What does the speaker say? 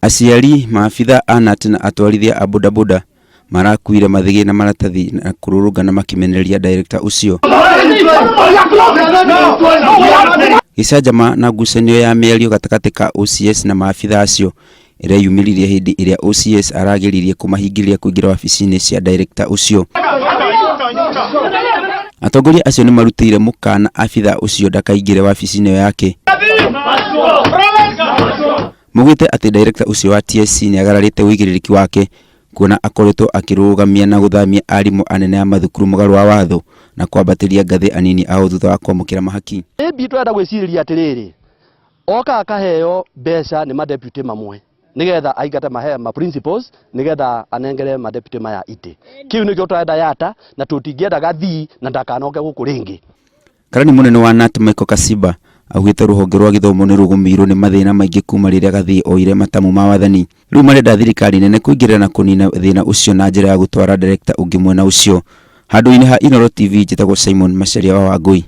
Aciari, maabithaa a KNUT na atwarithia a bodaboda marakuire mathĩgĩ na maratathi na kũrũrũngana makĩmenereria darekta ũcio. Gĩcanjama na ngucanio ya mĩario gatagatĩ ka OCS na maabithaa acio ĩreyumĩririe hĩndĩ ĩrĩa OCS arageririe kũmahingĩrĩria kũingĩra wabici-inĩ cia darekta ũcio. Atongoria acio nĩmarutĩire mũkana abithaa ũcio ndakaingĩre wabici-inĩ ĩyo yake. Maugĩte atĩ darekta ũcio wa TSC nĩagararĩte ũigĩrĩrĩki wake kuona akoretwo akĩrũgamia na gũthamia arimũ anene a mathukuru mũgarũ wa watho na kwambatĩria ngathĩ anini ao thutha wa kwamũkĩra mahaki. Maybe twenda gwĩcirĩria atĩrĩrĩ, oka akaheo mbeca nĩ madeputy mamwe nigetha aingate mahe ma principals nigetha anengere madeputy maya itĩ. Kĩu nĩkĩo tũrenda yata na tũtingĩenda gathii na ndakanoke gũkũ rĩngĩ. Karani mũnene wa KNUT Michael Kasiba augĩte rũhonge rwa gĩthomo nĩ rũgũmĩirwo nĩ mathĩna maingĩ kuma rĩrĩa Gathii oire matamu ma wathani. Rĩu marenda thirikari nene kũingĩrĩra na kũnina thĩna ũcio na njĩra ya gũtwara darekta ũngĩ mwena ũcio. Handũ-inĩ ha Inooro TV njĩtagwo Simon Macharia wa Wangũi.